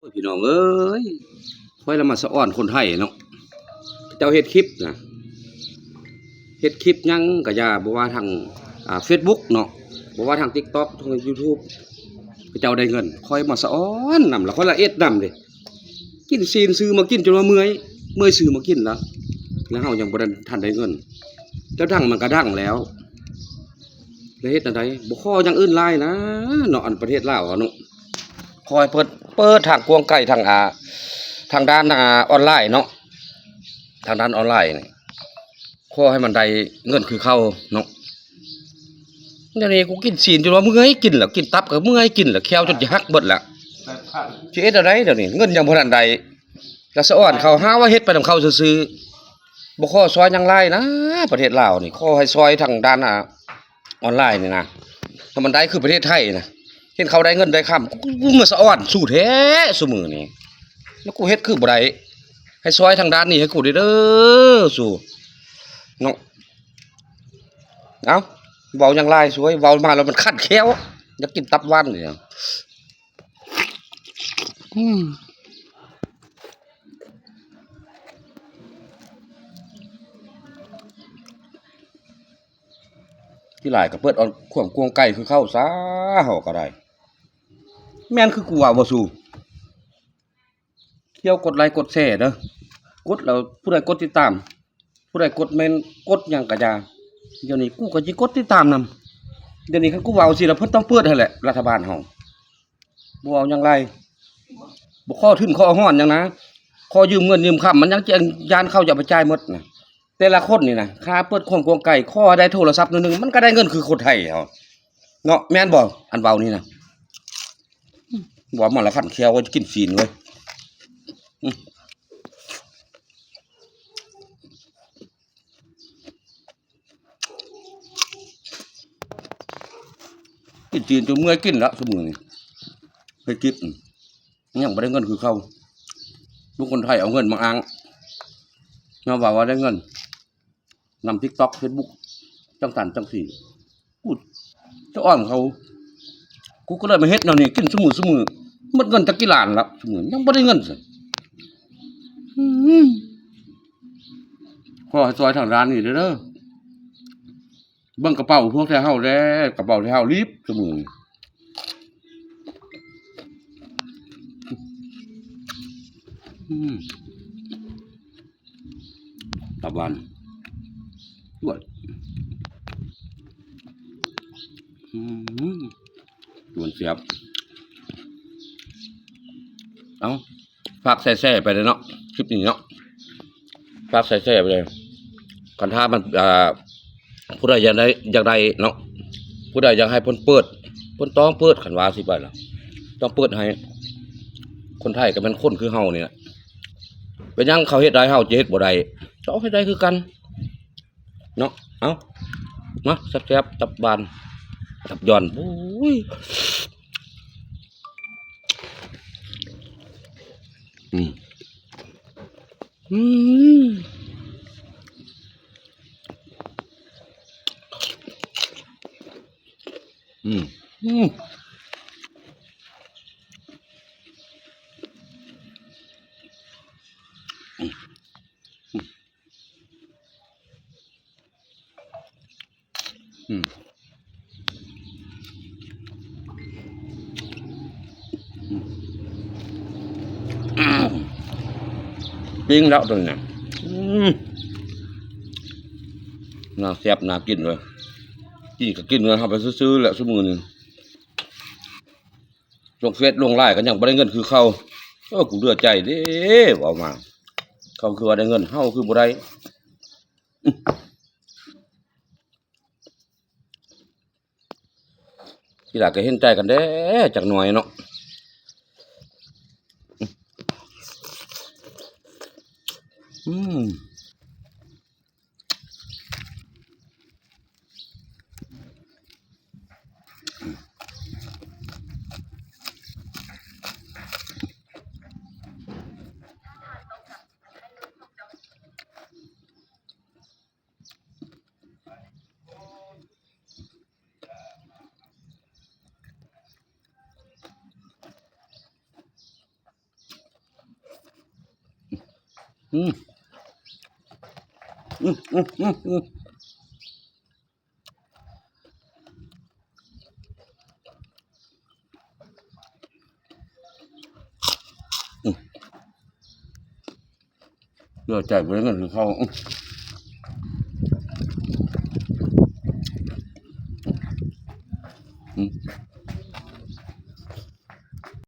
ໂອ້ຍ ພີ່ນ້ອງເອີຍ ຂ້ອຍລະມາສະອອນຄົນໄທເນາະ ເຂົາເຈົ້າເຮັດຄລິບນະ ເຮັດຄລິບຫຍັງກະຢ່າ ບໍ່ວ່າທາງ ອ່າ ເຟສບຸກເນາະ ບໍ່ວ່າທາງຕິກຕັອກ ທາງຢູທູບ ເຂົາເຈົ້າໄດ້ເງິນ ຂ້ອຍມາສະອອນນຳ ລະຂ້ອຍລະເອັດນຳເດ້ ກິນຊີ້ນຊື້ມາກິນຈົນວ່າເມື່ອຍ ເມື່ອຍຊື້ມາກິນລະ ລະເຮົາຍັງບໍ່ໄດ້ ທັນໄດ້ເງິນ ແລ້ວດັງມັນກະດັງແລ້ວ ລະເຮັດແນວໃດ ບໍ່ຂໍຢ່າງອື່ນຫຼາຍນະເນາະ ອັນປະເທດລາວເຮົາເນາະ ຂໍໃຫ້ເປີດ ເປີດທາງກວ້າງໄກທາງ ອ່າ ທາງດ້ານ ອ່າ ອອນລາຍເນາະ ທາງດ້ານອອນລາຍນີ້ ຂໍໃຫ້ມັນໄດ້ເງິນຄືເກົ່າເນາະ ດຽວນີ້ກູກິນຊີ້ນຈົນວ່າເມື່ອຍກິນລະ ກິນຕັບກະເມື່ອຍກິນລະ ແຂ້ວຈົນຈະຫັກເບິດລະ ຊິເຮັດແນວໃດດຽວນີ້ ເງິນຍັງບໍ່ທັນໄດ້ ກະສະອອນເຂົາ ຫາວ່າເຮັດໄປນຳເຂົາຊື່ໆ ບໍ່ຂໍຊ່ອຍຫຍັງຫຼາຍນະ ປະເທດລາວນີ້ ຂໍໃຫ້ຊ່ອຍທາງດ້ານ ອ່າ ອອນລາຍນີ້ນະ ໃຫ້ມັນໄດ້ຄືປະເທດໄທນະ ເຫັນເຂົາໄດ້ເງິນໄດ້ຄຳ ກູມາສະອອນສູ້ແທ້ຊຸມື້ນີ້ ລະກູເຮັດຄືບໍ່ໄດ້ ໃຫ້ຊ່ອຍທາງດ້ານນີ້ໃຫ້ກູເດີ້ ເດີ້ ຊູເນາະ ເອົ້າ ເວົ້າຫຍັງຫຼາຍ ຊ່ວຍ ເວົ້າມາລະມັນຄັນແຂ້ວ ຢາກກິນຕັບຫວານນີ້ ອືມ ທີ່ຫຼາຍກະເປີດເອົາຄວາມກວ້າງໄກຄືເຂົາຊະ ເຮົາກະໄດ້ ແມ່ນຄືກູເວົ້າບໍ່ຊູ ຊ່ວຍກົດໄລກົດແຊເດີ້ ກົດແລ້ວຜູ້ໃດກົດຕິດຕາມ ຜູ້ໃດກົດແມ່ນ ກົດຫຍັງກະຢ່າ ດຽວນີ້ກູກະຊິກົດຕິດຕາມນຳ ດຽວນີ້ຄັນກູເວົ້າຊີ້ລະເພິ່ນຕ້ອງເປີດຫັ້ນແຫຼະ ລັດຖະບານເຮົາ ບໍ່ເວົ້າຫຍັງຫຼາຍ ບໍ່ຂໍທຶນຂໍຮອນຫຍັງນະ ຂໍຢືມເງິນຢືມຄຳ ມັນຍັງຢ້ານເຂົາຈະເອົາໄປຈ່າຍໝົດນະ ແຕ່ລະຄົນນີ້ນະ ຖ້າເປີດຄວາມກວ້າງໄກ ຂໍໃຫ້ໄດ້ໂທລະສັບໜ້ອຍໜຶ່ງ ມັນກະໄດ້ເງິນຄືຄົນໄທເຮົາເນາະ ແມ່ນບໍ່ ອັນເວົ້ານີ້ນະ ເວົ້າມາລະຄັນແຂ້ວ ກິນຊີ້ນເວີຍ ກິນຊີ້ນຈົນເມື່ອຍກິນລະຊຸມື້ນີ້ ເຮັດຄລິບ ຍັງບໍ່ໄດ້ເງິນຄືເກົ່າ ລູກຄົນໄທເອົາເງິນມາອ້າງ ມາເວົ້າວ່າໄດ້ເງິນນຳຕິກຕັອກ ເຟສບຸກ ຈັ່ງຊັ້ນຈັ່ງຊີ້ ກູສະອອນເຂົາ ກູກະເລີຍມາເຮັດແນວນີ້ກິນຊຸມື້ຊຸມື້ ໝົດເງິນຈັກກີ່ລ້ານລະ ຊຸມື້ນີ້ຍັງບໍ່ໄດ້ເງິນຊະ ອືມ ຂໍໃຫ້ຊ່ອຍທາງດ້ານນີ້ແດ່ເດີ້ ເບິ່ງກະເປົາພວກແທ້ເຮົາແດ່ ກະເປົາແທ້ເຮົາລີບຊຸມື້ນີ້ ອືມ ຕັບຫວານ ດວຍ ອືມ ດວນແຊບ ເອົ້າ ຝາກແຊໆໄປເລີຍເນາະ ຄລິບນີ້ເນາະ ຝາກແຊໆໄປເລີຍ ຄັນຖ້າມັນ ອ່າ ຜູ້ໃດຢາກໄດ້ ຢາກໄດ້ເນາະ ຜູ້ໃດຢາກໃຫ້ເພິ່ນເປີດ ເພິ່ນຕ້ອງເປີດ ຄັນວ່າຊິໄປລະ ຕ້ອງເປີດໃຫ້ ຄົນໄທກະແມ່ນຄົນຄືເຮົານີ້ລະ ເປັນຫຍັງເຂົາເຮັດໄດ້ ເຮົາຈະເຮັດບໍ່ໄດ້ ຕ້ອງເຮັດໄດ້ຄືກັນເນາະ ເອົ້າ ມາແຊບໆ ຕັບຫວານ ຕັບຢ່ອນ ໂອ້ຍ ອືມ ອືມ ອືມ ອືມ ອືມ ປີ້ງແລ້ວໂຕນີ້ນະ ອືມ ໜ້າແຊບໜ້າກິນເວີຍ ກິນກະກິນເງິນເຮົາໄປຊື່ໆແຫຼະຊຸມື້ນີ້ ລົງເຟສລົງລາຍກະຍັງບໍ່ໄດ້ເງິນຄືເກົ່າ ເອີ ກູເຫຼືອໃຈເດ້ ເວົ້າມາ ເຂົາຄືວ່າໄດ້ເງິນ ເຮົາຄືບໍ່ໄດ້ ທີຫຼັງກະເຫັນໃຈກັນແດ່ຈັກໜ້ອຍເນາະ ອືມ. ອືມ ອືມ ອືມ ອືມ ອືມ ອືມ ເຫຼືອໃຈບໍ່ໄດ້ເງິນກິນເຂົ້າ ອືມ ອືມ.